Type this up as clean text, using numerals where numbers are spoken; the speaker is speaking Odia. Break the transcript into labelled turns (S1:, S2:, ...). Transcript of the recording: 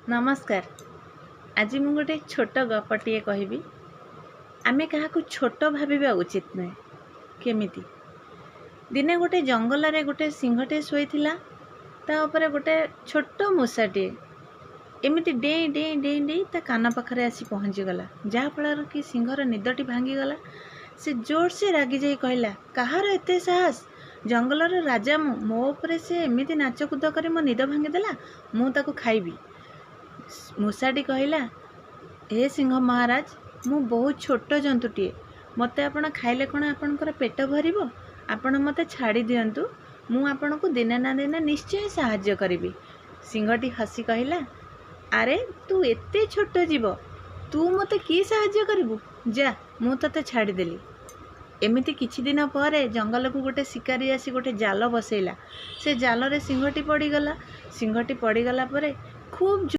S1: ନମସ୍କାର। ଆଜି ମୁଁ ଗୋଟେ ଛୋଟ ଗପଟିଏ କହିବି। ଆମେ କାହାକୁ ଛୋଟ ଭାବିବା ଉଚିତ ନୁହେଁ। କେମିତି? ଦିନେ ଗୋଟେ ଜଙ୍ଗଲରେ ଗୋଟେ ସିଂହଟେ ଶୋଇଥିଲା। ତା ଉପରେ ଗୋଟେ ଛୋଟ ମୂଷାଟିଏ ଏମିତି ଡେଇଁ ଡେଇଁ ଡେଇଁ ଡେଇଁ ତା କାନ ପାଖରେ ଆସି ପହଞ୍ଚିଗଲା, ଯାହାଫଳରେ କି ସିଂହର ନିଦଟି ଭାଙ୍ଗିଗଲା। ସେ ଜୋରସେ ରାଗିଯାଇ କହିଲା, କାହାର ଏତେ ସାହସ? ଜଙ୍ଗଲର ରାଜା ମୁଁ, ମୋ ଉପରେ ସେ ଏମିତି ନାଚକୁଦ କରି ମୋ ନିଦ ଭାଙ୍ଗିଦେଲା। ମୁଁ ତାକୁ ଖାଇବି। ମୂଷାଟି କହିଲା, ହେ ସିଂହ ମହାରାଜ, ମୁଁ ବହୁତ ଛୋଟ ଜନ୍ତୁଟିଏ। ମୋତେ ଆପଣ ଖାଇଲେ କ'ଣ ଆପଣଙ୍କର ପେଟ ଭରିବ? ଆପଣ ମୋତେ ଛାଡ଼ି ଦିଅନ୍ତୁ, ମୁଁ ଆପଣଙ୍କୁ ଦିନେ ନା ଦିନେ ନିଶ୍ଚୟ ସାହାଯ୍ୟ କରିବି। ସିଂହଟି ହସି କହିଲା, ଆରେ ତୁ ଏତେ ଛୋଟ ଜୀବ, ତୁ ମୋତେ କି ସାହାଯ୍ୟ କରିବୁ? ଯା, ମୁଁ ତୋତେ ଛାଡ଼ିଦେଲି। ଏମିତି କିଛି ଦିନ ପରେ ଜଙ୍ଗଲକୁ ଗୋଟେ ଶିକାରୀ ଆସି ଗୋଟେ ଜାଲ ବସେଇଲା। ସେ ଜାଲରେ ସିଂହଟି ପଡ଼ିଗଲା। ସିଂହଟି ପଡ଼ିଗଲା ପରେ ଖୁବ୍